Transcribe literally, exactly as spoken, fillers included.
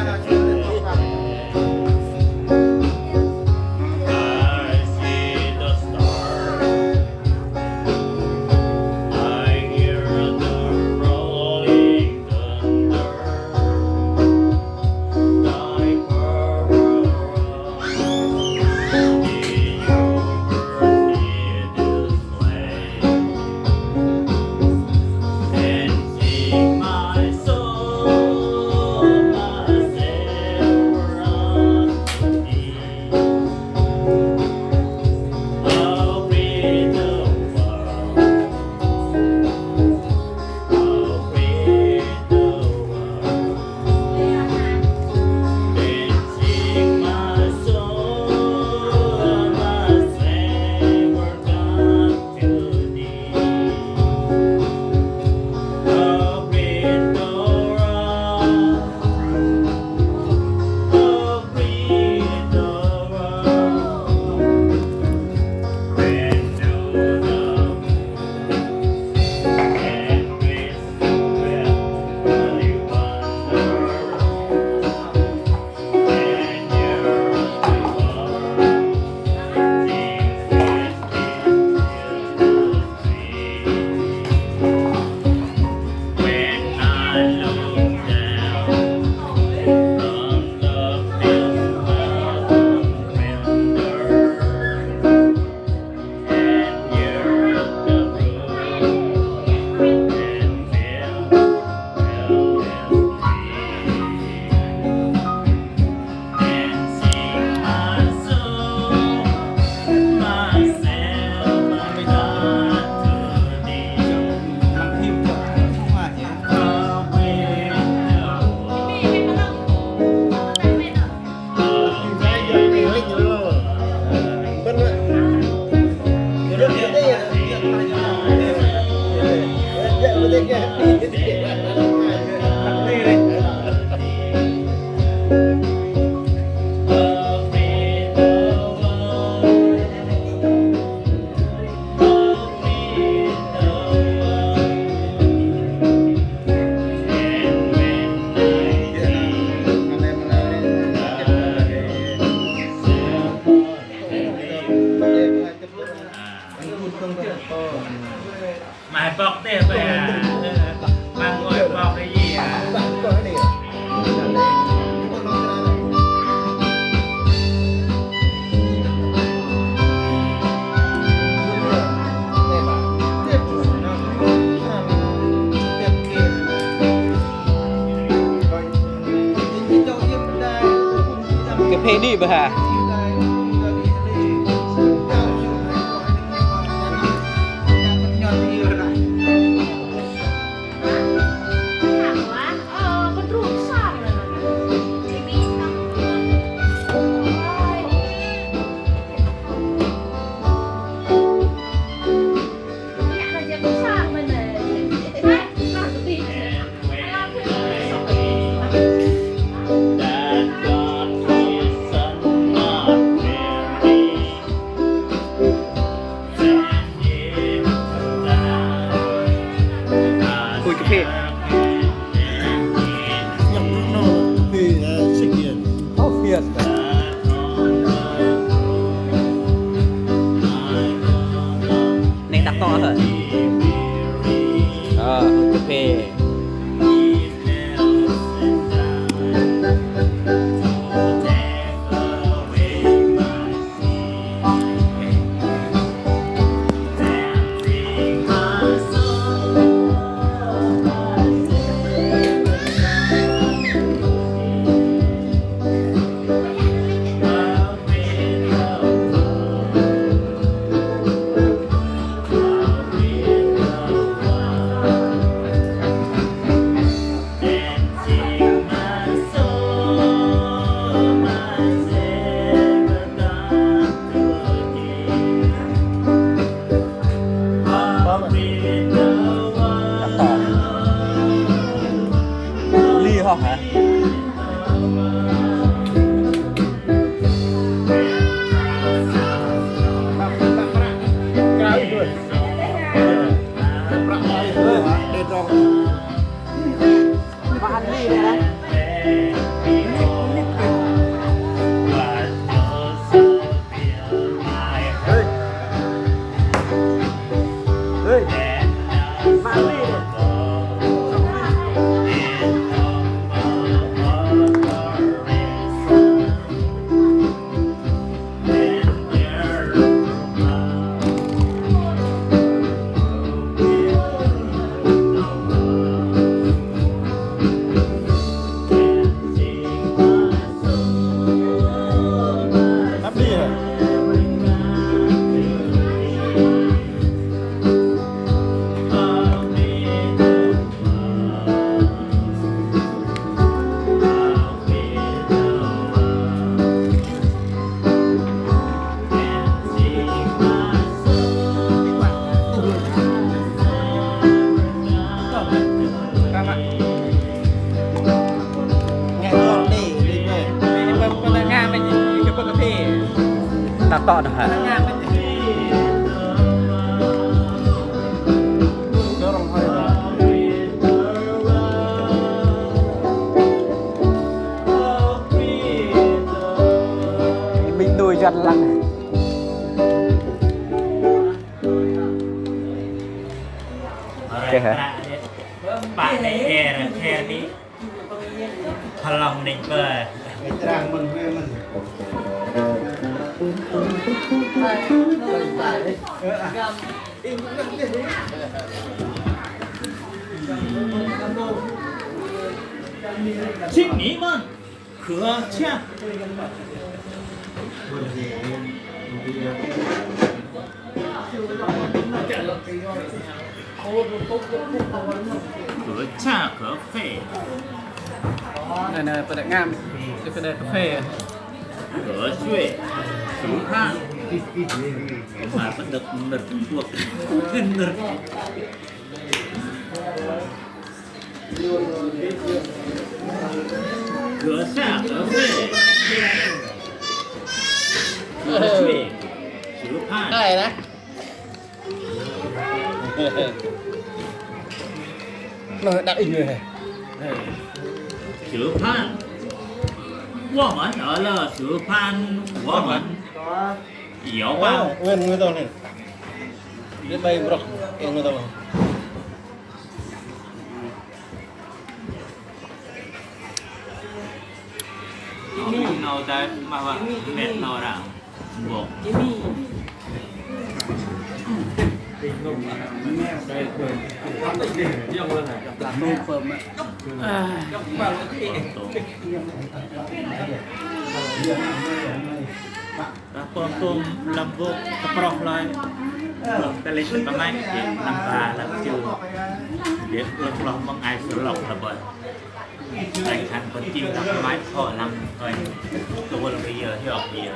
I see the stars. I hear the rolling thunder. Thy power, the universe is displayed. And sing my soul, my Savior, unto thee. How great thou art. How great thou art. Then sing my soul, my Savior, unto thee. How great thou art. How great thou art. When to the moon and grace, where you wonder. Mă hơpŏk teh bơih. Mă ngôi hơpŏk teh yơ. Kơ phê đĭ bơih hă? Ui, cà phê. Nhập nó cà phê, à, six years. Oh, Fiesta. Nè, đọc to hả? Ờ, cà phê. Ly hŏ hả? Mă ăn ly đây hả? Ta tŏ noh hă. Minh nuôi dân lăng. Kê hă? Pă đei khe, khe đei. Hơlŏng đei bơih. Trang mơ̆n, mơ̆n. Xin nghỉ mơn. Khứa chă. Khứa chă, khứa phê. Này, này, pơđe ngam. Cái pơđe cà phê. Khứa suê. Sứ phan. Mà bất được nerd Trung Quốc. Nerd. Khứa chă, khứa phê. Khứa suê. Sứ phan. Cái này nè. Nó đặc biệt này. Sứ phan. 我们 ở là sứ phan. 我们. Có. Có. Nguyên, nguyên tông này. Biết bay brok, nguyên tông này. Nâu tai mah wă mĕt nâu rang. Bok. Dah pơm tôm lăm bôk tơproh loi. Tơlĕch tơmai, năm ba lăm chu. Đei lăm hloh mơ̆ng ai sơlŏk lăm bơih. Lĕch hăn pơm tôm lăm tơmai, pho lăm tơmai. Tơwơl kơ yơ, hiŏk kơ yơ.